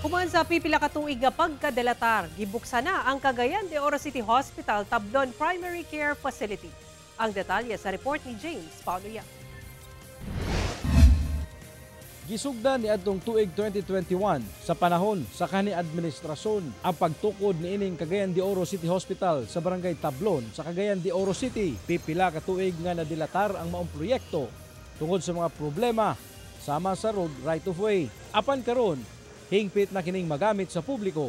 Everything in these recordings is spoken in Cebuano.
Human sa pipila ka tuig nga pagkadelatar, gibuksan na ang Cagayan de Oro City Hospital Tablon Primary Care Facility. Ang detalye sa report ni James Paulo Yap. Gisugdan ni adtong tuig 2021 sa panahon sa kani administrasyon ang pagtukod niining Cagayan de Oro City Hospital sa Barangay Tablon sa Cagayan de Oro City. Pipila ka tuig nga nadilatar ang maong proyekto tungod sa mga problema sama sa road right of way. Apan karon, hingpit na kining magamit sa publiko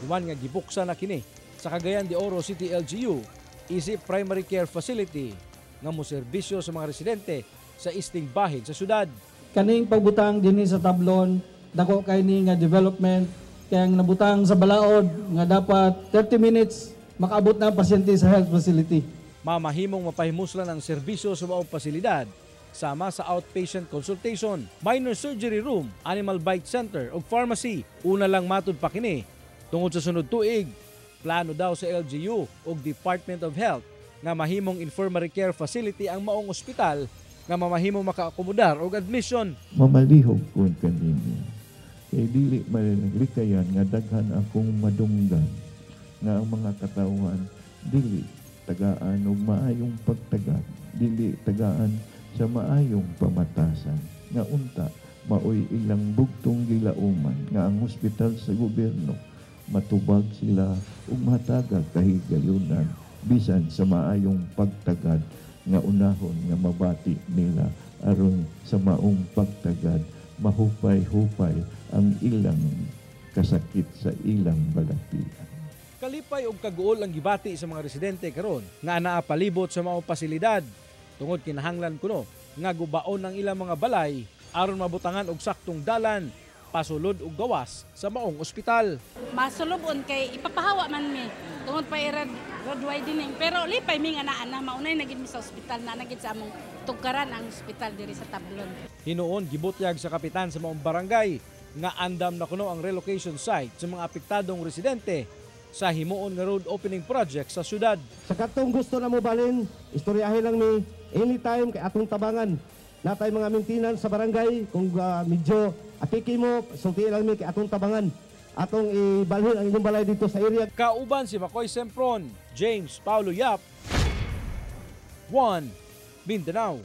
human nga gibuksan na kini sa Cagayan de Oro City LGU isip primary care facility nga moserbisyo sa mga residente sa isting bahin sa syudad. Kaning pagbutang dinhi sa Tablon, dako kay ni nga development, kaya ang nabutang sa balaod nga dapat 30 minutes makaabot na ang pasyente sa health facility. Mamahimong mapahimuslan ang serbisyo sa maong pasilidad sama sa outpatient consultation, minor surgery room, animal bite center ug pharmacy. Una lang matud pa kini tungod sa sunod tuig, plano daw sa LGU ug Department of Health nga mahimong infirmary care facility ang maong ospital nga mamahimong makaakomodar og admission. Mamalihog ko kaninyo. Kay dili malikayan nga daghan akong madunggan nga ang mga katawhan dili tagaan og maayong pagtagad, dili tagaan sa maayong pamatasan, nga unta maoy ilang bugtong gilauman nga ang ospital sa gobyerno matubag sila ug matagag kahigayunan bisan sa maayong pagtagad nga unahon nga mabati nila aron sa maong pagtagad mahupay-hupay ang ilang kasakit sa ilang balapian. Kalipay og kaguol ang gibati sa mga residente karon nga anaa palibot sa maong pasilidad tungod kinahanglan kuno nga gubaon ang ilang mga balay aron mabutangan og saktong dalan pasulod og gawas sa maong ospital. Masulubon kay ipapahawa man mi tungod pa road, road widening, pero lipay mi nga naa na, maunay na gid mi sa ospital na gid sa among tugkaran ang ospital diri sa Tablon. Hinuon gibutyag sa kapitan sa maong barangay nga andam na kuno ang relocation site sa mga apektadong residente sa himuon nga road opening project sa syudad. Sa katong gusto na mo balin, istoryahin lang mi anytime kay atong tabangan. Natay mga maintenance sa barangay, kung medyo apiki mo, sultihin lang mi kay atong tabangan. Atong ibalhin ang inyong balay dito sa area. Kauban si Makoy Sempron, James Paulo Yap, 1 Mindanao.